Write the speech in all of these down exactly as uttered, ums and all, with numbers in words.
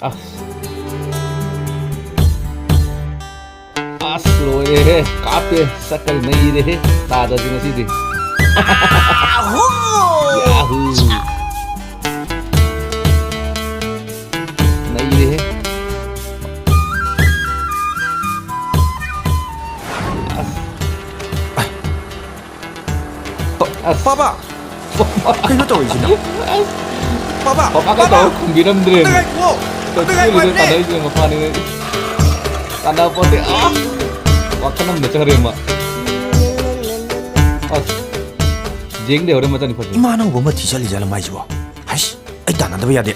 ꯑꯁ꯫ ꯑꯁ, ꯂꯣꯏꯔꯦꯍꯦ꯫ ꯀꯥꯞꯄꯦ꯫ ꯁꯛꯀ ꯅꯩꯔꯦꯍꯦ꯫ ꯇꯥꯗꯗꯤ ꯉꯁꯤꯗꯤ꯫ ꯌꯥꯍꯨ! ꯅꯩꯔꯦꯍꯦ꯫ ꯑꯁ꯫ ꯑꯁ꯫ ꯄꯥꯕꯥ! ꯀꯩꯅꯣ ꯇꯧꯔꯤꯁꯤꯅ? ꯑꯁ꯫ ꯄꯥꯕꯥ! ꯄꯥꯕꯥꯒ ꯄꯥꯕꯥ! ꯇꯧꯔ ꯈꯨꯝꯕꯤꯔꯝꯗ꯭ꯔꯦꯅꯦ꯫ ꯑꯝꯇ ꯉꯥꯏꯈꯣ! ꯑꯝꯇ ꯉꯥꯏꯈꯣ ꯆꯦꯜꯂꯤꯗ ꯍꯥꯏꯕꯅꯦ! ꯇꯥꯟꯅꯔꯤꯁꯦ ꯃꯄꯥꯅꯤꯅꯦ꯫ ꯇꯥꯟꯅꯄꯣꯠꯇꯦ꯫ ꯑꯥ! ꯋꯥꯈꯜ ꯑꯃꯗ ꯆꯠꯈ꯭ꯔꯦ ꯃꯥ꯫ ꯑꯁ꯫ ꯌꯦꯡꯗꯦ ꯍꯣꯔꯦꯟ ꯃꯆꯥꯅꯤ ꯈꯣꯠꯆꯅꯤ꯫ ꯏꯃꯥ ꯅꯪꯕꯨ ꯑꯃ ꯊꯤ ꯆꯠꯂꯤ ꯖꯥꯠꯂ ꯃꯥꯏꯁꯤꯕꯣ? ꯍꯩꯁ! ꯑꯩ ꯇꯥꯟꯅꯗꯕ ꯌꯥꯗꯦ꯫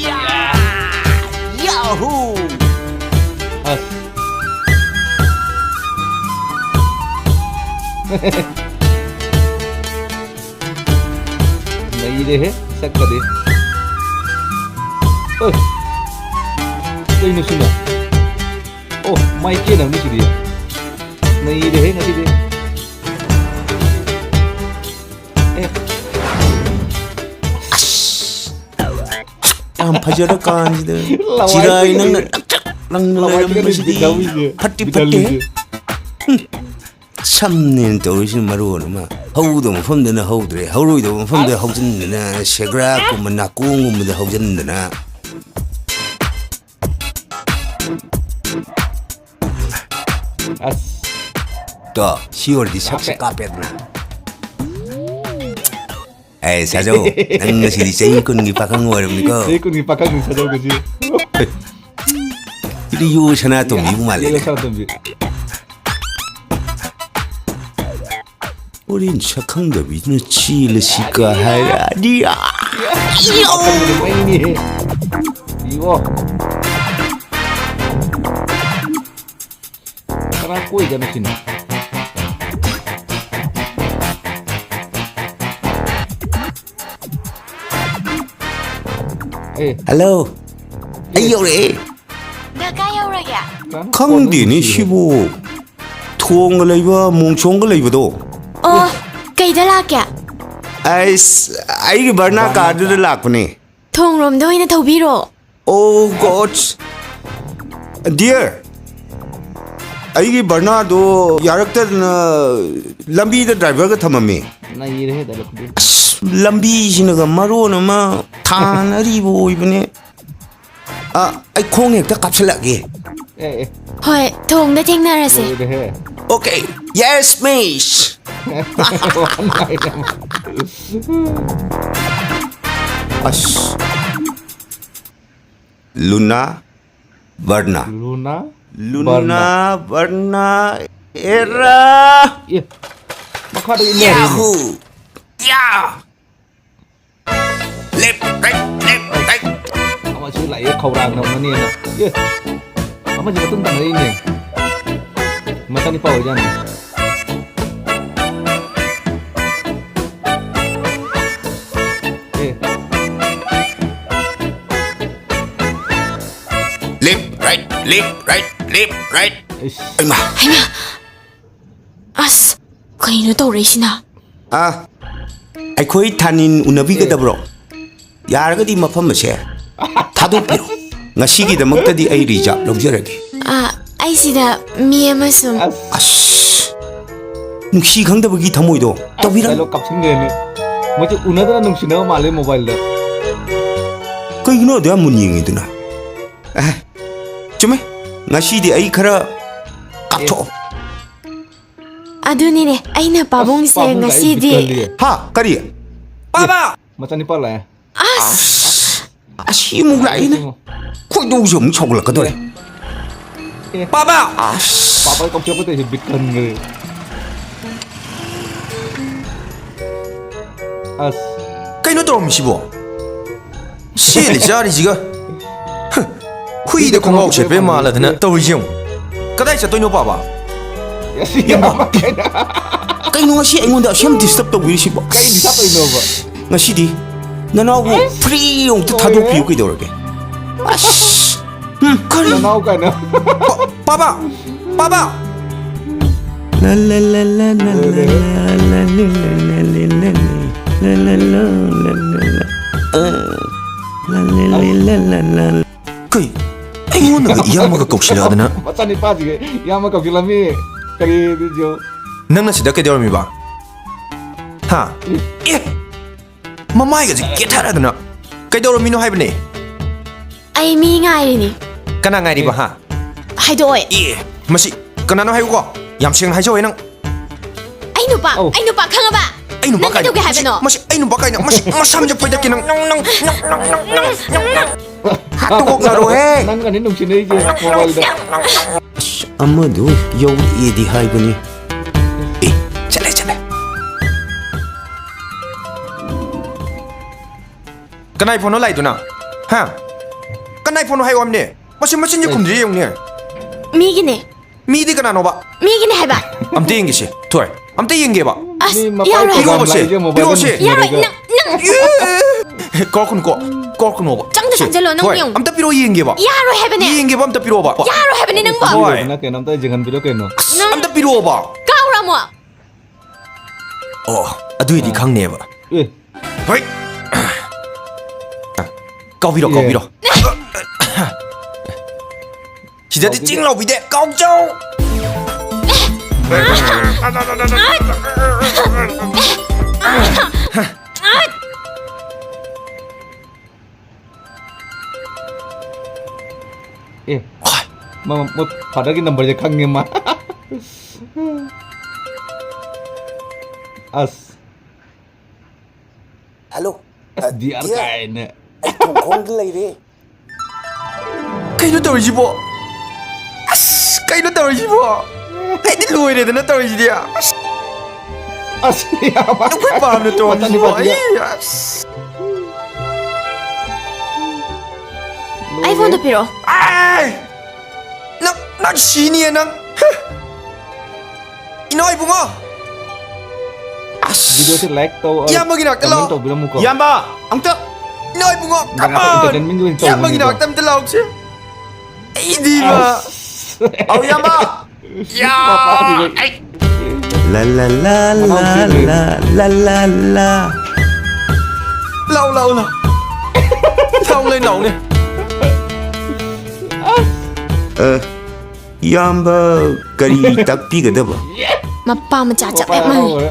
ꯌꯥ! ꯌꯥꯍꯨ! ꯑꯁ꯫ ꯅꯩꯔꯦꯍꯦ, ꯁꯛꯀꯗꯤ꯫ ꯑꯣꯏ꯫ ꯀꯩꯅꯣ ꯁꯤꯅ? ꯑꯣ, ꯃꯥꯏ ꯀꯦꯅꯕꯅꯤ ꯁꯤꯗꯤ꯫ ꯅꯩꯔꯦꯍꯦ ꯉꯁꯤꯗꯤ꯫ ꯑꯦ꯫ ꯑꯁ! ꯌꯥꯝ ꯐꯖꯔꯀꯥꯟꯁꯤꯗ ꯂꯋꯥꯏ ꯆꯤꯔꯥꯏ ꯅꯪꯅ ꯂꯋꯥꯏ ꯂꯪꯅ ꯂꯩꯔꯝꯕꯁꯤꯗꯤ ꯕꯤꯠ ꯍꯧꯔꯤꯁꯦ꯫ ꯐꯠꯇꯤ ꯕꯤꯠ ꯐꯠꯇꯦꯍꯦ꯫ ꯍꯜꯂꯤꯁꯦ꯫ ꯎꯝ꯫ ꯁꯝꯅꯦꯅ ꯇꯧꯔꯤꯁꯤꯅ ꯃꯔꯣꯟ ꯑꯃ꯫ ꯍꯧꯗꯕ ꯃꯐꯝꯗꯅ ꯍꯧꯗ꯭ꯔꯦ, ꯍꯧꯔꯣꯏꯗꯕ ꯃꯐꯝꯗ ꯑꯁ! ꯍꯧꯖꯤꯟꯗꯅ, ꯁꯦꯒ꯭ꯔꯥꯛꯀꯨꯝꯕ ꯅꯥꯀꯣꯡꯒꯨꯝꯕꯗ ꯍꯧꯖꯤꯟꯗꯅ꯫ ꯑꯁ꯫ ꯇꯣ, ꯁꯤ ꯑꯣꯏꯔꯗꯤ ꯁꯛꯁꯦ ꯀꯥꯞꯄꯦ꯫ ꯀꯥꯞꯄꯦꯗꯅ꯫ ꯑꯦ, ꯁꯥꯖꯧ, ꯅꯪ ꯉꯁꯤꯗꯤ ꯆꯍꯤ ꯀꯨꯟꯒꯤ ꯄꯥꯈꯪ ꯑꯣꯏꯔꯕꯅꯤꯀꯣ꯫ ꯆꯍꯤ ꯀꯨꯟꯒꯤ ꯄꯥꯈꯪꯅꯤ ꯁꯥꯖꯧ ꯉꯁꯤ꯫ ꯁꯤꯗꯤ ꯌꯣ ꯁꯅꯥꯇꯣꯝꯕꯤꯕꯨ ꯃꯥꯜꯂꯦꯅꯦ꯫ ꯌꯣ ꯁꯅꯥꯇꯣꯝꯕꯤ꯫ ꯍꯣꯔꯦꯟ ꯁꯛꯈꯪꯗꯕꯤꯗꯨꯅ ꯆꯦꯜꯂꯁꯤ ꯀ ꯍꯥꯏꯔꯛꯑꯗꯤ꯫ ꯃꯩꯅꯤꯍꯦ꯫ ꯌꯣ꯫ ꯀꯅꯥ ꯀꯣꯏꯗꯅꯣ ꯁꯤꯅ? ꯑꯦ꯫ ꯍꯜꯂꯣ꯫ ꯑꯩ ꯌꯧꯔꯛꯑꯦ꯫ ꯅꯪ ꯀꯥꯏ ꯌꯧꯔꯒꯦ? ꯀꯅꯥꯅꯣ ꯈꯪꯗꯦꯅꯦ ꯐꯣꯟ ꯁꯤꯕꯨ꯫ ꯊꯣꯡꯒ ꯂꯩꯕ, ꯃꯣꯡꯁꯣꯡꯒ ꯂꯩꯕꯗꯣ꯫ ꯑꯣ, ꯀꯩꯗ ꯂꯥꯛꯀꯦ? ꯑꯩꯁ, ꯑꯩꯒꯤ ꯕꯔꯅꯥ ꯕꯔꯅꯥ ꯀꯥꯔꯗꯨꯗ ꯀꯥꯔ꯫ ꯂꯥꯛꯄꯅꯦ꯫ ꯊꯣꯡꯔꯣꯝꯗ ꯑꯣꯏꯅ ꯊꯧꯕꯤꯔꯣ꯫ Oh God, dear, ꯑꯩꯒꯤ ꯕꯔꯅꯥꯗꯣ ꯌꯥꯔꯛꯇꯗꯅ ꯂꯝꯕꯤꯗ ꯗ꯭ꯔꯥꯏꯚꯔꯒ ꯊꯝꯃꯝꯃꯦ꯫ ꯅꯩꯔꯦꯍꯦ ꯗꯥꯏꯂꯣꯛꯇꯨꯗꯤ꯫ ꯑꯁ, ꯂꯝꯕꯤꯁꯤꯅꯒ ꯃꯔꯣꯟ ꯑꯃ ꯊꯥꯅ ꯑꯔꯤꯕ ꯑꯣꯏꯕꯅꯦ꯫ ꯑ, ꯑꯩ ꯈꯣꯡ ꯍꯦꯛꯇ ꯀꯥꯞꯁꯤꯜꯂꯛꯑꯒꯦ꯫ ꯑꯦ, ꯑꯦ꯫ ꯍꯣꯏ, ꯊꯣꯡꯗ ꯊꯦꯡꯅꯔꯁꯦ꯫ ꯂꯣꯏꯔꯦꯍꯦ꯫ Okay, yes, miss. ꯑꯁ꯫ ꯂꯨꯅꯥ ꯕꯔꯅꯥ꯫ ꯂꯨꯅꯥ ꯂꯨꯅꯥ ꯕꯔꯅꯥ꯫ ꯕꯔꯅꯥ ꯑꯦꯔꯥ꯫ ꯑꯦ, ꯃꯈꯥꯗ ꯏꯟꯅꯔꯦꯅꯦ꯫ ꯌꯥꯍꯨ꯫ ꯌꯥ꯫ Left, right, left, right. ꯑꯃꯁꯨ ꯂꯥꯛꯑꯦ, ꯈꯧꯔꯥꯡꯅ ꯑꯃꯅꯦꯅ꯫ ꯑꯦ, ꯑꯃꯁꯨ ꯃꯇꯨꯡ ꯇꯥꯅꯔꯛꯏꯅꯦ꯫ ꯃꯆꯥꯅꯤꯄꯥ ꯑꯣꯏꯖꯥꯠꯅꯤ꯫ ꯑꯦ꯫ Left, right, left, right, left, right. ꯏꯁ꯫ ꯍꯩꯃꯥ꯫ ꯍꯩꯃꯥ! ꯑꯁ, ꯀꯩꯅꯣ ꯇꯧꯔꯛꯏꯁꯤꯅ? ꯑꯥ, ꯑꯩꯈꯣꯏ ꯊꯥꯅꯤꯟ ꯎꯅꯕꯤꯒꯗꯕ꯭ꯔꯣ? ꯌꯥꯔꯒꯗꯤ ꯃꯐꯝ ꯑꯁꯦ ꯊꯥꯗꯣꯛꯄꯤꯔꯣ꯫ ꯉꯁꯤꯒꯤꯗꯃꯛꯇꯗꯤ ꯑꯩ ꯔꯤꯖꯥꯕ ꯂꯧꯖꯔꯒꯦ꯫ ꯑꯥ, ꯑꯩ ꯁꯤꯗ ꯃꯤ ꯑꯃ ꯁꯨꯝ ꯑꯁ꯫ ꯑꯁ, ꯅꯨꯡꯁꯤ ꯈꯪꯗꯕꯒꯤ ꯊꯃꯣꯏꯗꯣ ꯇꯧꯕꯤꯔꯝ- ꯗꯥꯏꯂꯣꯛ ꯀꯥꯞꯁꯤꯟꯈ꯭ꯔꯦꯅꯦ꯫ ꯃꯣꯏꯁꯦ ꯎꯅꯗꯅ ꯅꯨꯡꯁꯤꯅꯕ ꯃꯥꯜꯂꯦ ꯃꯣꯕꯥꯏꯜꯗ꯫ ꯀꯩꯒꯤꯅꯣ ꯑꯗꯨ ꯌꯥꯝ ꯃꯨꯟꯅ ꯌꯦꯡꯉꯤꯗꯨꯅ? ꯑꯦ, ꯆꯨꯝꯃꯦ, ꯉꯁꯤꯗꯤ ꯑꯩ ꯈꯔ ꯀꯥꯞꯊꯣꯛꯑꯣ꯫ ꯑꯗꯨꯅꯤꯅꯦ, ꯑꯩꯅ ꯄꯥꯕꯨꯡꯁꯦ ꯑꯁ, ꯄꯥꯕꯨꯡ ꯂꯥꯛꯑꯦ, ꯉꯁꯤꯗꯤ ꯕꯤꯠ ꯍꯜꯂꯤꯌꯦ꯫ ꯍꯥ? ꯀꯔꯤ? ꯄꯥꯕ! ꯃꯆꯥꯅꯤꯄꯥ ꯂꯥꯛꯑꯦ꯫ ꯑꯁ! ꯑꯁꯤ ꯑꯃꯨꯛ ꯂꯥꯛꯏꯅꯦ꯫ ꯈꯣꯏꯗꯧꯁꯦ ꯑꯃꯨꯛ ꯁꯥꯎꯒꯠꯂꯛꯀꯗꯧꯔꯦ꯫ ꯑꯦ꯫ ꯄꯥꯕ! ꯑꯁ! ꯄꯥꯕ ꯀꯧꯊꯣꯛꯄ ꯇꯧꯔꯤꯁꯦ ꯕꯤꯠ ꯍꯟꯈ꯭ꯔꯦ꯫ ꯑꯁ꯫ ꯀꯩꯅꯣ ꯇꯧꯔꯝꯃꯤꯁꯤꯕꯣ? ꯁꯦꯠꯂꯤ ꯆꯥꯔꯤꯁꯤꯒ꯫ ꯍ, ꯍꯨꯏꯗ ꯈꯣꯡꯒ꯭ꯔꯥꯎ ꯁꯦꯠꯄꯩ ꯃꯥꯜꯂꯗꯅ ꯇꯧꯔꯤꯁꯦ ꯌꯦꯡꯉꯨ꯫ ꯀꯗꯥꯏ ꯆꯠꯇꯣꯏꯅꯣ, ꯄꯥꯕ? ꯑꯁꯤ ꯌꯦꯡꯉꯣ꯫ ꯀꯩꯅꯣ ꯉꯁꯤ ꯑꯩꯉꯣꯟꯗ ꯑꯁꯨꯝ ꯗꯤꯁꯇꯔꯕ ꯇꯧꯕꯤꯔꯤꯁꯤꯕꯣ? ꯀꯩ ꯗꯤꯁꯇꯔꯕ ꯇꯧꯔꯤꯅꯣꯕ? ꯉꯁꯤꯗꯤ ꯅꯅꯥꯎꯕꯨ ꯑꯁ, ꯐ꯭ꯔꯤ ꯑꯃꯨꯛꯇ ꯂꯣꯏꯔꯦ꯫ ꯊꯥꯗꯣꯛꯄꯤꯌꯨ ꯀꯩꯗꯧꯔꯒꯦ? ꯑꯁ! ꯎꯝ, ꯀꯔꯤ? ꯅꯅꯥꯎ ꯀꯥꯏꯅ꯫ ꯄꯥ-, ꯄꯥꯕ! ꯄꯥꯕ! ꯂꯣꯏꯔꯦ꯫ ꯑ꯫ ꯀꯩ? ꯑꯩꯉꯣꯟꯗꯒ ꯏꯌꯥꯝꯕꯒ ꯀꯧꯁꯤꯜꯂꯛꯑꯗꯅ? ꯃꯆꯥꯅꯤꯄꯥꯁꯤꯒ ꯏꯌꯥꯝꯕ ꯀꯧꯁꯤꯜꯂꯝꯃꯤ꯫ ꯀꯔꯤ ꯖꯤꯑꯣ? ꯅꯪꯅ ꯁꯤꯗ ꯀꯩꯗꯧꯔꯝꯃꯤꯕ? ꯍꯥ? ꯑꯦ! ꯃꯃꯥꯏꯒꯁꯦ ꯀꯦꯊꯔꯗꯅ ꯀꯩꯗꯧꯔꯝꯃꯤꯅꯣ ꯍꯥꯏꯕꯅꯦ? ꯑꯩ ꯃꯤ ꯉꯥꯏꯔꯤꯅꯤ꯫ ꯀꯅꯥ ꯉꯥꯏꯔꯤꯕ, ꯍꯥ? ꯍꯥꯏꯗꯣꯛꯑꯣꯏ꯫ ꯑꯦ! ꯃꯁꯤ ꯀꯅꯥꯅꯣ ꯍꯥꯏꯌꯨꯀꯣ? ꯌꯥꯝ ꯁꯦꯡꯅ ꯍꯥꯏꯖꯧꯋꯦ ꯅꯪ꯫ ꯑꯩ ꯅꯨꯄꯥ, ꯑꯧ꯫ ꯑꯩ ꯅꯨꯄꯥ ꯈꯪꯉꯕ? ꯑꯩ ꯅꯨꯄꯥ ꯅꯪ ꯀꯥꯏꯅ, ꯀꯩꯗꯧꯒꯦ ꯃꯁꯤ, ꯍꯥꯏꯕꯅꯣ? ꯃꯁꯤ ꯑꯩ ꯅꯨꯄꯥ ꯀꯥꯏꯅ, ꯃꯁꯤ ꯃꯁꯝꯁꯦ ꯐꯣꯏꯗꯠꯀꯦ ꯅꯪ, ꯅꯪ, ꯅꯪ, ꯅꯪ, ꯅꯪ, ꯅꯪ, ꯅꯪ, ꯅꯪ, ꯅꯪ, ꯍꯥꯠꯇꯣꯛꯅꯔꯣꯍꯦ꯫ ꯅꯪꯒꯅꯤ ꯅꯨꯡꯁꯤꯅꯩꯁꯦ ꯃꯣꯕꯥꯏꯜꯗ꯫ ꯑꯁ, ꯑꯃꯗꯨ ꯌꯧꯔꯛꯑꯦꯗꯤ ꯍꯥꯏꯕꯅꯤ꯫ ꯑꯦ, ꯆꯠꯂꯦ, ꯆꯠꯂꯦ꯫ ꯀꯅꯥꯏ ꯐꯣꯟꯅꯣ ꯂꯥꯛꯏꯗꯨꯅ? ꯍꯥ? ꯀꯅꯥꯏ ꯐꯣꯟꯅꯣ ꯍꯥꯏꯌꯣ ꯍꯥꯏꯕꯅꯦ? ꯃꯁꯤ ꯃꯆꯤꯟꯁꯦ ꯈꯨꯝꯗ꯭ꯔꯤ ꯌꯦꯡꯉꯨꯅꯦ꯫ ꯃꯤꯒꯤꯅꯦ꯫ ꯃꯤꯗꯤ ꯀꯅꯥꯅꯣꯕ? ꯃꯤꯒꯤꯅꯦ ꯍꯥꯏꯕ꯫ ꯑꯝꯇ ꯌꯦꯡꯒꯦꯁꯦ꯫ ꯊꯣꯏ, ꯑꯝꯇ ꯌꯦꯡꯒꯦꯕ꯫ ꯑꯁ, ꯃꯤ ꯃꯄꯥꯒꯤ ꯌꯥꯔꯣꯏ꯫ ꯄꯤꯔꯛꯑꯣꯁꯦ, ꯂꯥꯛꯏꯁꯦ ꯃꯣꯕꯥꯏꯜꯗ ꯄꯤꯔꯛꯑꯣꯁꯦ꯫ ꯅꯨꯡꯁꯤꯅꯔꯒ꯫ ꯌꯥꯔꯣꯏ, ꯅꯪ, ꯅꯪ꯫ ꯑꯦ! ꯀꯧꯔꯛꯀꯅꯨꯀꯣ, ꯀꯧꯔꯛꯀꯅꯣꯕ꯫ ꯆꯪꯗ ꯁꯦ, ꯆꯪꯁꯤꯜꯂꯣ, ꯅꯪ ꯊꯣꯏ, ꯌꯦꯡꯉꯨ꯫ ꯑꯝꯇ ꯄꯤꯔꯛꯑꯣ ꯌꯦꯡꯒꯦꯕ꯫ ꯌꯥꯔꯣꯏ ꯍꯥꯏꯕꯅꯦ꯫ ꯌꯦꯡꯒꯦꯕ, ꯑꯝꯇ ꯄꯤꯔꯛꯑꯣꯕ꯫ ꯌꯥꯔꯣꯏ ꯍꯥꯏꯕꯅꯦ ꯅꯪꯕꯣ꯫ ꯍꯣꯏ꯫ ꯀꯩꯅꯣ, ꯀꯩꯅꯣ, ꯑꯝꯇ ꯌꯦꯡꯍꯟꯕꯤꯔꯣ ꯀꯩꯅꯣ꯫ ꯑꯁ, ꯅꯪ ꯑꯝꯇ ꯄꯤꯔꯛꯑꯣꯕ꯫ ꯀꯥꯎꯔꯝꯃꯣ꯫ ꯑꯣ, ꯑꯗꯨꯏꯗꯤ ꯑꯥ꯫ ꯈꯪꯅꯦꯕ꯫ ꯑꯦ꯫ ꯍꯣꯏ꯫ ꯀꯥꯎꯕꯤꯔꯣ, ꯑꯦ꯫ ꯀꯥꯎꯕꯤꯔꯣ꯫ ꯁꯤꯗꯗꯤ ꯀꯥꯎꯕꯤꯔꯣ꯫ ꯆꯤꯡ ꯂꯥꯎꯕꯤꯗꯦ, ꯀꯥꯎꯖꯧ꯫ ꯑꯦ, ꯃꯥ, ꯃꯣꯏ ꯐꯥꯗꯔꯒꯤ ꯅꯝꯕꯔꯁꯦ ꯈꯪꯉꯦ ꯃꯥ꯫ ꯑꯁ꯫ ꯍꯜꯂꯣ꯫ ꯑꯁ, ꯗꯤꯌꯥꯔ ꯗꯤꯌꯥꯔ, ꯀꯥꯏꯅ꯫ ꯑꯩ ꯊꯣꯡꯈꯣꯡꯗ ꯂꯩꯔꯦ꯫ ꯀꯩꯅꯣ ꯇꯧꯔꯤꯁꯤꯕꯣ? ꯑꯁ, ꯀꯩꯅꯣ ꯇꯧꯔꯤꯁꯤꯕꯣ? ꯑꯩꯗꯤ ꯂꯣꯏꯔꯦꯗꯅ ꯇꯧꯔꯤꯁꯤꯗꯤ꯫ ꯑꯁ꯫ ꯑꯁ, ꯌꯥꯝ ꯑꯩꯈꯣꯏ ꯄꯥꯝꯅ ꯇꯧꯔꯝꯃꯤꯁꯤꯕꯣ? ꯃꯆꯥꯅꯨꯄꯥꯁꯤꯒ꯫ ꯑꯩ, ꯑꯁ꯫ ꯑꯩ ꯐꯣꯟꯗꯣ ꯄꯤꯔꯛꯑꯣ꯫ ꯑꯥꯏ! ꯅꯪ, ꯅꯪ ꯁꯤꯅꯤꯌꯦ ꯅꯪ꯫ ꯍ! ꯏꯅꯥꯎ ꯏꯕꯨꯡꯉꯣ! ꯑꯁ! ꯚꯤꯗꯤꯑꯣꯁꯦ ꯂꯥꯏꯛ ꯇꯧ, ꯏꯌꯥꯝꯕꯒꯤ ꯅꯥꯛꯇ ꯀꯃꯦꯟ ꯂꯥꯛꯑꯣ꯫ ꯇꯧꯕꯤꯔꯝꯃꯨꯀꯣ꯫ ꯏꯌꯥꯝꯕ! ꯑꯝꯇ! ꯏꯅꯥꯎ ꯏꯕꯨꯡꯉꯣ! ꯅꯪ ꯉꯥꯛꯇ come on! ꯏꯟꯇꯔꯇꯦꯟꯃꯦꯟꯒꯤ ꯑꯣꯏꯅ ꯏꯌꯥꯝꯕꯒꯤ ꯇꯧꯕꯅꯤꯀꯣ꯫ ꯅꯥꯛꯇ ꯑꯝꯇ ꯂꯥꯛꯑꯣꯁꯦ꯫ ꯑꯩꯗꯤꯕ! ꯑꯁ! ꯑꯧ, ꯏꯌꯥꯝꯕ! ꯌꯥ! ꯃꯄꯥꯁꯤꯗ ꯑꯩ ꯂꯥ, ꯂꯥ, ꯂꯥ, ꯃꯅꯥꯎ ꯂꯥ, ꯆꯦꯟꯈ꯭ꯔꯦ꯫ ꯂꯥ, ꯂꯥ, ꯂꯥ, ꯂꯥ꯫ ꯂꯥꯛꯑꯣ, ꯂꯥꯛꯑꯣ, ꯂꯥꯛꯑꯣ꯫ ꯅꯥꯎꯅꯦ, ꯅꯥꯎꯅꯦ꯫ ꯑ, ꯏꯌꯥꯝꯕ, ꯀꯔꯤ ꯇꯥꯛꯄꯤꯒꯗꯕ? ꯃꯄꯥ ꯃꯆꯥ ꯆꯞ ꯍꯦꯛ ꯃꯥꯟꯅꯩ꯫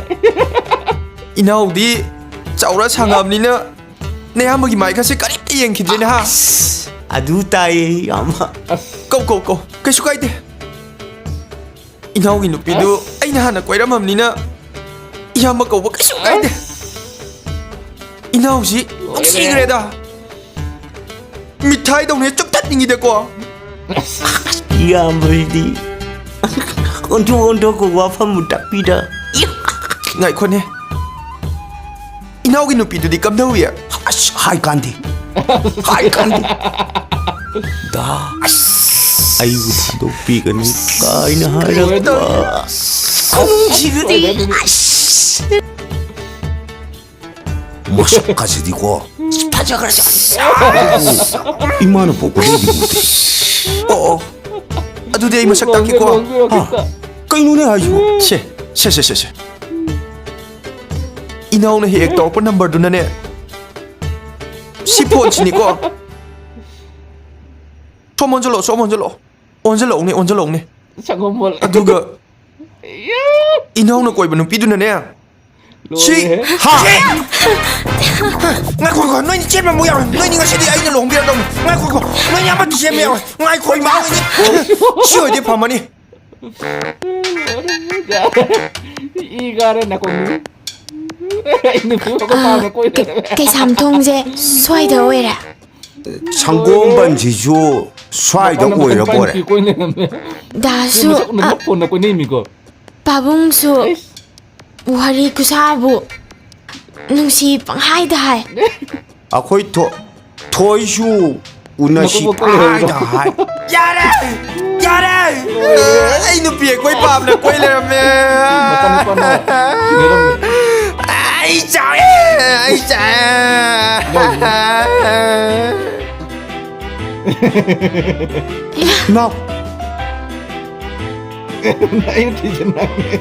ꯏꯅꯥꯎꯗꯤ ꯆꯥꯎꯔ ꯁꯥꯡꯉꯕꯅꯤꯅ ꯅꯌꯥꯝꯕꯒꯤ ꯃꯥꯏꯒꯁꯦ ꯀꯔꯤꯝꯇ ꯌꯦꯡꯈꯤꯗ꯭ꯔꯦꯅꯦ, ꯍꯥ? ꯑꯁ, ꯑꯗꯨ ꯇꯥꯏꯌꯦ, ꯏꯌꯥꯝꯕ꯫ ꯑꯁ꯫ ꯀꯧ, ꯀꯧ, ꯀꯧ꯫ ꯀꯩꯁꯨ ꯀꯥꯏꯗꯦ꯫ ꯏꯅꯥꯎꯒꯤ ꯅꯨꯄꯤꯗꯨ ꯑꯁ꯫ ꯑꯩꯅ ꯍꯥꯟꯅ ꯀꯣꯏꯔꯝꯃꯕꯅꯤꯅ ꯏꯌꯥꯝꯕ ꯀꯧꯕ ꯀꯩꯁꯨ ꯀꯥꯏꯗꯦ꯫ ꯑꯁ꯫ ꯏꯅꯥꯎꯁꯤ ꯂꯣꯏꯔꯦ꯫ ꯅꯨꯡꯁꯤꯈ꯭ꯔꯦꯗ꯫ ꯃꯤꯊꯥꯏꯗꯧꯅ ꯍꯦꯛ ꯆꯨꯞꯊꯠꯅꯤꯡꯉꯤꯗꯀꯣ꯫ ꯑꯁ꯫ ꯏꯌꯥꯝꯕꯁꯤꯗꯤ ꯑꯣꯟꯊꯣꯛ ꯑꯣꯟꯊꯣꯛꯄ ꯋꯥꯐꯝꯕꯨ ꯇꯥꯛꯄꯤꯗ꯫ ꯉꯥꯏꯈꯣꯅꯦ꯫ ꯏꯅꯥꯎꯒꯤ ꯅꯨꯄꯤꯗꯨꯗꯤ ꯀꯝꯗꯧꯏ? ꯑꯁ, ꯍꯥꯏ ꯀꯥꯟꯗꯦ꯫ ꯍꯥꯏ ꯀꯥꯟꯗꯦ꯫ ꯗꯥ, ꯑꯁ, ꯑꯩꯕꯨ ꯊꯥꯗꯣꯛꯄꯤꯒꯅꯨ ꯀꯥꯏꯅ ꯍꯥꯏꯔꯛꯄ꯫ ꯈꯨꯅꯨꯡꯁꯤꯗꯨꯗꯤ, ꯑꯁ꯫ ꯃꯁꯛꯀꯁꯤꯗꯤꯀꯣ, ꯐꯖꯈ꯭ꯔꯖꯥꯠꯅꯤ꯫ ꯏꯃꯥꯅ ꯄꯣꯛꯄꯗꯒꯤꯗꯤ ꯎꯗꯦ꯫ ꯑꯣ, ꯑꯣ꯫ ꯑꯗꯨꯗꯤ ꯑꯩ ꯃꯁꯛ ꯇꯥꯛꯀꯦꯀꯣ꯫ ꯍꯥ? ꯀꯩꯅꯣꯅꯦ ꯍꯥꯏꯁꯤꯕꯣ? ꯁꯦ, ꯁꯦ, ꯁꯦ, ꯁꯦ, ꯁꯦ꯫ ꯏꯅꯥꯎꯅ ꯍꯦꯛ ꯍꯦꯛ ꯇꯧꯔꯛꯄ ꯅꯝꯕꯔꯗꯨꯅꯅꯦ꯫ ꯁꯤ ꯐꯣꯟꯁꯤꯅꯤꯀꯣ꯫ ꯁꯣꯝ ꯑꯣꯟꯁꯤꯜꯂꯛꯑꯣ, ꯁꯣꯝ ꯑꯣꯟꯁꯤꯜꯂꯛꯑꯣ꯫ ꯑꯣꯟꯁꯤꯜꯂꯛꯎꯅꯦ, ꯑꯣꯟꯁꯤꯜꯂꯛꯎꯅꯦ꯫ ꯁꯪꯒꯣꯝ ꯃꯣꯜ꯫ ꯑꯗꯨꯒ ꯏꯌꯥ! ꯏꯅꯥꯎꯅ ꯀꯣꯏꯕ ꯅꯨꯄꯤꯗꯨꯅꯅꯦ꯫ ꯁꯤ ꯂꯣꯏꯔꯦꯍꯦ꯫ ꯍꯥ? ꯁꯤ! ꯉꯥꯏꯈꯣ, ꯉꯥꯏꯈꯣ, ꯅꯣꯏꯅꯤ ꯆꯦꯟꯕ ꯑꯃꯨꯛ ꯌꯥꯎꯔꯦ꯫ ꯅꯣꯏꯅꯤ ꯉꯁꯤꯗꯤ ꯑꯩꯅ ꯂꯨꯍꯣꯡꯕꯤꯔꯗꯧꯅꯤ꯫ ꯉꯥꯏꯈꯣꯀꯣ, ꯅꯣꯏꯅꯤ ꯑꯃꯗꯤ ꯆꯦꯟꯕ ꯌꯥꯎꯔꯦ꯫ ꯉꯥꯏꯈꯣ, ꯏꯃꯥ ꯍꯣꯏꯅꯤ꯫ ꯁꯤ ꯑꯣꯏꯗꯤ ꯐꯃꯅꯤ꯫ ꯏ ꯀꯥꯔꯦ ꯅꯥꯀꯣꯡꯗꯤ꯫ ꯑꯩ ꯅꯨꯄꯤ ꯑꯃꯒ ꯑꯥ, ꯄꯥꯝꯅ ꯀꯣꯏ ꯀꯩ-, ꯂꯩꯔꯝꯃꯦ꯫ ꯀꯩꯁꯥꯝꯊꯣꯡꯁꯦ ꯁ꯭ꯋꯥꯏꯗ ꯑꯣꯏꯔꯦ꯫ ꯁꯪꯒꯣꯝꯕꯟꯁꯤꯁꯨ ꯁ꯭ꯋꯥꯏꯗ ꯅꯥꯀꯣꯡꯗ ꯑꯣꯏꯔꯕ ꯄꯟ ꯑꯣꯏꯔꯦ꯫ ꯄꯤ ꯀꯣꯏ ꯂꯩꯔꯝꯃꯦ꯫ ꯗꯥꯁꯨ, ꯃꯁꯛ ꯎꯅ ꯑ, ꯅꯞ ꯐꯣꯟꯅ ꯀꯣꯏꯅꯩꯃꯤꯀꯣ꯫ ꯄꯥꯕꯨꯡꯁꯨ ꯑꯩꯁ꯫ ꯋꯥꯔꯤ ꯈꯨꯁꯥꯕꯨ ꯅꯨꯡꯁꯤ ꯄꯪꯍꯥꯏꯗ ꯍꯥꯏ꯫ ꯑꯩꯈꯣꯏ ꯊꯣ-, ꯊꯣꯏꯁꯨ ꯎꯅꯁꯤ ꯅꯀꯣꯛ ꯀꯣꯛ ꯍꯥꯏꯗ ꯂꯩꯍꯧꯔꯕ? ꯍꯥꯏ꯫ ꯌꯥꯔꯦ! ꯌꯥꯔꯦ! ꯑꯩ ꯅꯨꯄꯤ ꯑꯩꯈꯣꯏ ꯄꯥꯝꯅ ꯀꯣꯏ ꯂꯩꯔꯝꯃꯦ꯫ ꯃꯆꯥꯅꯨꯄꯥꯅ ꯊꯤꯅꯔꯝꯃꯦ꯫ ꯑꯩ ꯆꯥꯛꯑꯦ! ꯑꯩ ꯆꯥꯛꯑꯦ! ꯂꯣꯏꯔꯦ꯫ ꯏꯃꯥꯎ! ꯑꯩꯅ ꯊꯤꯖꯤꯟꯅꯕꯅꯦ꯫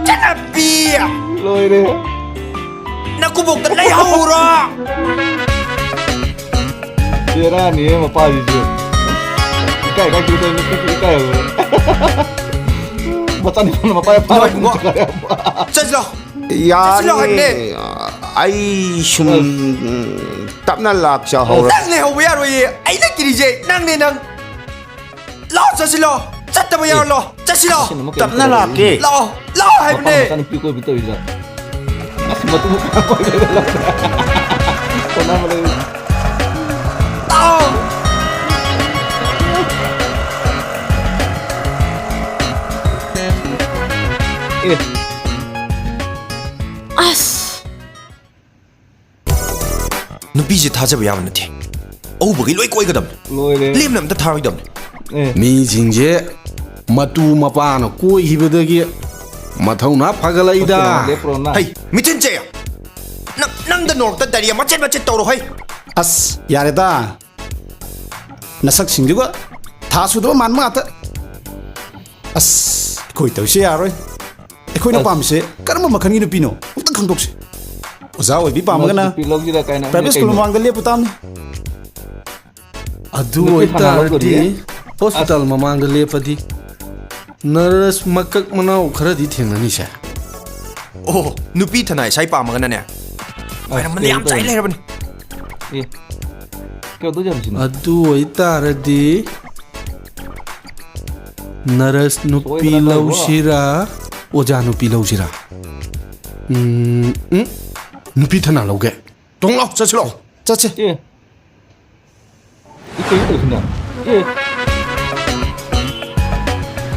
ꯆꯠꯅꯕꯤ! ꯂꯣꯏꯔꯦ꯫ ꯅꯀꯨꯕꯣꯛꯇ ꯂꯩꯍꯧꯔꯣ! ꯕꯦꯔꯥꯅꯤꯍꯦ ꯃꯄꯥꯁꯤꯁꯨ꯫ ꯏꯀꯥꯏ ꯏꯀꯥꯏ ꯇꯧꯗꯣꯏ ꯅꯨꯄꯤꯁꯨ ꯏꯀꯥꯏ ꯍꯧꯔꯦ꯫ ꯃꯆꯥꯅꯤꯄꯥꯅ ꯃꯄꯥ ꯐꯥꯔ ꯉꯥꯏꯈꯣ꯫ ꯆꯠꯂꯣ꯫ ꯌꯥꯅꯤ꯫ ꯆꯠꯁꯤꯜꯂꯣ ꯍꯥꯏꯕꯅꯦ꯫ ꯑꯩ ꯁꯨꯝ, ꯑꯁ꯫ ꯎꯝ, ꯇꯞꯅ ꯂꯥꯛꯆꯍꯧꯔ- ꯅꯪ ꯂꯩꯍꯧꯕ ꯌꯥꯔꯣꯏꯌꯦ꯫ ꯑꯩꯅ ꯀꯤꯔꯤꯁꯦ ꯅꯪꯅꯦ, ꯅꯪ꯫ ꯂꯥꯛꯑꯣ, ꯆꯠꯁꯤꯜꯂꯣ꯫ ꯆꯠꯇꯕ ꯑꯦ꯫ ꯌꯥꯔꯣꯏ, ꯂꯥꯛꯑꯣ꯫ ꯆꯠꯁꯤꯜꯂꯣ꯫ ꯀꯩꯅꯣ ꯀꯩꯅꯣ ꯇꯞꯅ ꯇꯧꯔꯤꯁꯦ? ꯂꯥꯛꯀꯦ꯫ ꯂꯥꯛꯑꯣ, ꯂꯥꯛꯑꯣ ꯍꯥꯏꯕꯅꯦ꯫ ꯃꯄꯥ ꯃꯆꯥꯅꯨꯄꯤ ꯀꯣꯏꯕꯤ ꯇꯧꯔꯤꯗ꯫ ꯑꯁ, ꯃꯇꯨ ꯃꯆꯥ ꯀꯣꯏꯕꯤ ꯂꯥꯛꯑꯣ꯫ ꯀꯣꯟꯅꯕ ꯂꯩ꯫ ꯂꯥꯛꯑꯣ꯫ ꯑꯦ꯫ ꯑꯁ꯫ ꯅꯨꯄꯤꯁꯦ ꯊꯥꯖꯕ ꯌꯥꯕ ꯅꯠꯇꯦ꯫ ꯑꯎꯕꯒꯤ ꯂꯣꯏ ꯀꯣꯏꯒꯗꯕꯅꯤ꯫ ꯂꯣꯏꯔꯦ꯫ ꯂꯦꯝꯅ ꯑꯝꯇ ꯊꯥꯔꯣꯏꯗꯕꯅꯤ꯫ ꯑꯦ꯫ ꯃꯤꯁꯤꯡꯁꯦ ꯃꯇꯨ ꯃꯄꯥꯅ ꯀꯣꯏꯈꯤꯕꯗꯒꯤ ꯃꯊꯧꯅꯥ ꯐꯒꯠꯂꯛꯏꯗ꯫ ꯍꯣꯁꯇꯦꯜ ꯂꯦꯞꯄ꯭ꯔꯣ ꯅꯪ? ꯍꯩ, ꯃꯤꯊꯤꯟꯁꯦ! ꯅꯪ, ꯅꯪꯗ ꯅꯣꯔꯣꯛꯇ ꯗꯥꯏꯔꯤꯌꯥ ꯃꯆꯦꯠ ꯃꯆꯦꯠ ꯇꯧꯔꯣ ꯍꯩ! ꯑꯁ, ꯌꯥꯔꯦꯗ꯫ ꯅꯁꯛꯁꯤꯡꯗꯨꯒ ꯊꯥ ꯁꯨꯗꯕ ꯃꯥꯟꯕ ꯉꯥꯛꯇ꯫ ꯑꯁ, ꯑꯩꯈꯣꯏ ꯇꯧꯔꯤꯁꯦ ꯌꯥꯔꯣꯏ꯫ ꯑꯩꯈꯣꯏꯅ ꯑꯁ꯫ ꯄꯥꯝꯃꯤꯁꯦ ꯀꯔꯝꯕ ꯃꯈꯜꯒꯤ ꯅꯨꯄꯤꯅꯣ? ꯑꯝꯇ ꯈꯪꯗꯣꯛꯁꯤ꯫ ꯑꯣꯖꯥ ꯑꯣꯏꯕꯤ ꯄꯥꯝꯃꯒꯅ ꯅꯨꯄꯤ ꯂꯧꯁꯤꯔꯥ ꯀꯥꯏꯅ private school ꯀꯩꯅꯣ? ꯃꯃꯥꯡꯗ ꯂꯦꯞꯄꯨ ꯇꯥꯕꯅꯤ꯫ ꯑꯗꯨ ꯅꯨꯄꯤ ꯐꯅꯥ ꯑꯣꯏꯇꯥꯔꯗꯤ ꯂꯧꯗꯣꯔꯤꯌꯦ? ꯍꯣꯁꯄꯤꯇꯥꯜ ꯑꯁ꯫ ꯃꯃꯥꯡꯗ ꯂꯦꯞꯄꯗꯤ ꯅꯔꯁ ꯃꯀꯛ ꯃꯅꯥꯎ ꯈꯔꯗꯤ ꯊꯦꯡꯅꯅꯤꯁꯦ꯫ ꯑꯣ, ꯅꯨꯄꯤ ꯊꯅꯥꯏ ꯁꯥꯏ ꯄꯥꯝꯃꯒꯅꯅꯦ꯫ ꯑꯁ, ꯃꯅꯝ ꯌꯥꯝ ꯀꯩꯅꯣ ꯆꯥꯏ ꯇꯧꯔꯤꯅꯦ꯫ ꯂꯩꯔꯕꯅꯤ꯫ ꯑꯦ, ꯀꯩꯗꯧꯗꯣꯏꯖꯥꯠꯅꯣ ꯁꯤꯅ? ꯑꯗꯨ ꯑꯣꯏꯇꯥꯔꯗꯤ ꯅꯔꯁ ꯅꯨꯄꯤ ꯁꯣꯏꯗꯅ ꯂꯧꯔꯣ꯫ ꯂꯧꯁꯤꯔꯥ, ꯑꯣꯖꯥ ꯅꯨꯄꯤ ꯂꯧꯁꯤꯔꯥ? ꯎꯝ, ꯎꯝ, ꯅꯨꯄꯤ ꯊꯅꯥ ꯂꯧꯒꯦ꯫ ꯇꯣꯡ ꯂꯥꯎ, ꯆꯠꯁꯤ ꯂꯥꯎ꯫ ꯆꯠꯁꯦ꯫ ꯑꯦ꯫ ꯏ ꯀꯩꯅꯣ ꯇꯧꯔꯤꯁꯤꯅ? ꯑꯦ꯫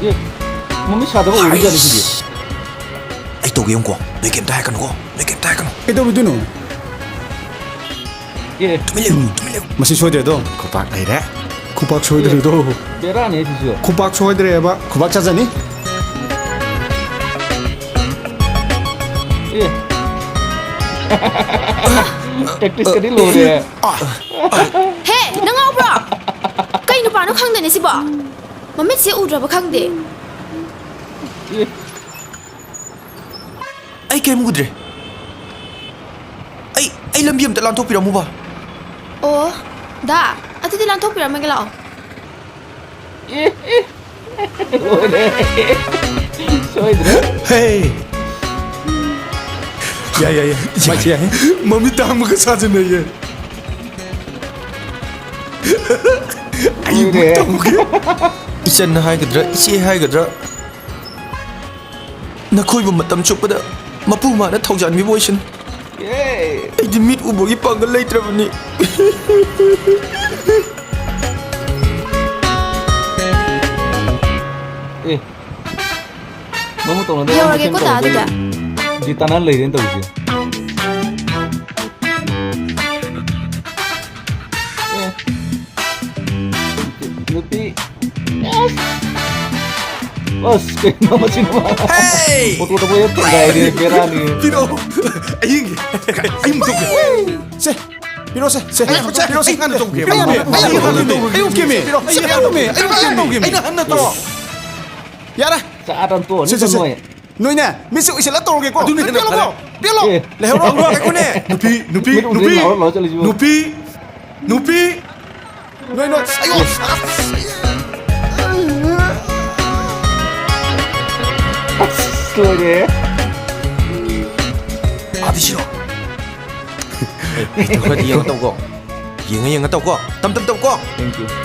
ꯑꯦ꯫ ꯃꯃꯤꯠ ꯁꯥꯗꯕ ꯑꯣꯏꯔꯤꯖꯥꯠꯂ ꯁꯤꯗꯤ? ꯑꯩ ꯇꯧꯒꯦ ꯌꯦꯡꯉꯨꯀꯣ꯫ ꯅꯣꯏ ꯀꯩꯝꯇ ꯍꯥꯏꯔꯛꯀꯅꯨꯀꯣ꯫ ꯅꯣꯏ ꯀꯩꯝꯇ ꯍꯥꯏꯔꯛꯀꯅꯨ꯫ ꯀꯩꯗꯧꯔꯨꯗꯣꯏꯅꯣ? ꯑꯦ꯫ ꯇꯨꯃꯤꯟ ꯂꯩꯌꯨ, ꯇꯨꯃꯤꯟ ꯂꯩꯌꯨ꯫ ꯃꯁꯤ ꯁꯣꯏꯗ꯭ꯔꯦꯗꯣ꯫ ꯈꯨꯄꯥꯛ ꯂꯩꯔꯦ꯫ ꯈꯨꯄꯥꯛ ꯁꯣꯏꯗ꯭ꯔꯦꯗꯣ꯫ ꯑꯦ, ꯕꯦꯔꯥꯅꯤ ꯁꯤꯁꯨ꯫ ꯈꯨꯄꯥꯛ ꯁꯣꯏꯗ꯭ꯔꯦꯕ꯫ ꯈꯨꯄꯥꯛ ꯆꯥꯖꯅꯤ꯫ ꯑꯦ꯫ Tactics ꯀꯗꯤ ꯂꯣꯏꯔꯦ꯫ ꯍꯦ, ꯅꯪ ꯉꯥꯎꯕ꯭ꯔꯣ? ꯀꯩ ꯅꯨꯄꯥꯅꯣ ꯈꯪꯗꯦꯅꯦ ꯁꯤꯕꯣ꯫ ꯃꯃꯤꯠꯁꯦ ꯎꯗ꯭ꯔꯕ ꯈꯪꯗꯦ꯫ ꯑꯦ꯫ ꯑꯩ ꯀꯩꯝ ꯎꯗ꯭ꯔꯦ꯫ ꯑꯩ, ꯑꯩ ꯂꯝꯕꯤ ꯑꯝꯇ ꯂꯥꯟꯊꯣꯛꯄꯤꯔꯝꯃꯨꯕ꯫ ꯑꯣ, ꯗꯥ, ꯑꯗꯨꯗꯤ ꯂꯥꯟꯊꯣꯛꯄꯤꯔꯝꯃꯒꯦ, ꯂꯥꯛꯑꯣ꯫ ꯑꯦ, ꯑꯦ꯫ ꯂꯣꯏꯔꯦ꯫ ꯁꯣꯏꯗ꯭ꯔꯦ꯫ ꯍꯦ! ꯌꯥꯏ, ꯌꯥꯏ, ꯌꯥꯏ꯫ ꯃꯁꯤ ꯌꯥꯏ꯫ ꯃꯃꯤꯠ ꯇꯥꯡꯕꯒ ꯁꯥꯖꯟꯅꯩꯌꯦ꯫ ꯑꯩꯕꯨ ꯂꯣꯏꯔꯦ꯫ ꯇꯧꯒꯦ꯫ ꯏꯆꯟ ꯍꯥꯏꯒꯗ꯭ꯔꯥ, ꯏꯆꯦ ꯍꯥꯏꯒꯗ꯭ꯔꯥ, ꯅꯈꯣꯏꯕꯨ ꯃꯇꯝ ꯆꯨꯞꯄꯗ ꯃꯄꯨ ꯃꯥꯅ ꯊꯧꯖꯥꯟꯕꯤꯕ ꯑꯣꯏꯁꯅꯨ꯫ ꯑꯦ꯫ ꯑꯩꯗꯤ ꯃꯤꯠ ꯎꯕꯒꯤ ꯄꯥꯡꯒꯜ ꯂꯩꯇ꯭ꯔꯕꯅꯤ꯫ ꯑꯦ꯫ ꯃꯃꯨ ꯇꯧꯅꯗꯕ ꯌꯧꯔꯒꯦꯀꯣ, ꯃꯁꯦꯟ ꯗꯥ, ꯇꯧꯔꯗꯤ ꯑꯗꯨꯗꯤ꯫ ꯖꯤ ꯇꯥꯟꯅ ꯂꯩꯔꯦꯅ ꯇꯧꯔꯤꯁꯦ꯫ ꯑꯦ꯫ ꯅꯨꯄꯤ꯫ ꯑꯁ꯫ ꯑꯁ, ꯀꯩꯅꯣ ꯃꯁꯤꯅ? ꯍꯦ! ꯑꯣꯇꯣꯗ ꯃꯣꯏ ꯊꯦꯡꯒꯥꯏꯔꯦ, ꯕꯦꯔꯥꯅꯤ꯫ ꯄꯤꯔꯛꯑꯣ꯫ ꯑꯩ ꯌꯦꯡꯒꯦ꯫ ꯑꯩ ꯑꯃꯨꯛ ꯇꯧꯒꯦ꯫ ꯁꯦ, ꯄꯤꯔꯛꯑꯣꯁꯦ, ꯁꯦ, ꯄꯤꯔꯛꯑꯣꯁꯦ, ꯑꯩ ꯍꯥꯟꯅ ꯇꯧꯒꯦ꯫ ꯑꯩ ꯍꯥꯟꯅ ꯇꯧꯒꯦ꯫ ꯑꯩ ꯍꯥꯟꯅ ꯇꯧꯒꯦ꯫ ꯑꯩ ꯍꯥꯟꯅ ꯇꯧꯒꯦ꯫ ꯑꯩꯅ ꯍꯥꯟꯅ ꯇꯧꯒꯦ꯫ ꯑꯩꯅ ꯍꯥꯟꯅ ꯇꯧꯒꯦ꯫ ꯌꯥꯔꯦ꯫ ꯆꯥ ꯇꯟ ꯇꯣꯛꯑꯅꯤ ꯁꯦ, ꯁꯦ, ꯁꯦ꯫ ꯅꯣꯏ꯫ ꯅꯣꯏꯅꯦ, ꯃꯤꯠꯁꯦ ꯎꯏꯁꯤꯜꯂ ꯇꯧꯔꯒꯦꯀꯣ꯫ ꯑꯗꯨꯅ ꯍꯦꯟꯅ ꯄꯤꯔꯛꯑꯣ, ꯐꯔꯦ꯫ ꯄꯤꯔꯛꯑꯣ꯫ ꯑꯦ꯫ ꯂꯩꯍꯧꯔꯣ꯫ ꯉꯥꯏꯈꯣꯅꯦ꯫ ꯅꯨꯄꯤ, ꯅꯨꯄꯤ, ꯃꯤꯠ ꯎꯗ꯭ꯔꯤ ꯅꯨꯄꯤ, ꯂꯥꯎꯔ ꯂꯥꯎꯔ ꯆꯠꯂꯤꯁꯤꯕꯨ꯫ ꯅꯨꯄꯤ, ꯅꯨꯄꯤ꯫ ꯅꯣꯏ, ꯅꯣꯏ꯫ ꯑꯌꯣ꯫ ꯑꯁ, ꯂꯣꯏꯔꯦ꯫ ꯑꯥꯗ ꯁꯤꯔꯣ꯫ ꯑꯦ, ꯈꯔꯗꯤ ꯌꯦꯡꯉ ꯇꯧꯀꯣ꯫ ꯌꯦꯡꯉ ꯌꯦꯡꯉ ꯇꯧꯀꯣ꯫ ꯇꯝ ꯇꯝ ꯇꯧꯀꯣ꯫ Thank you.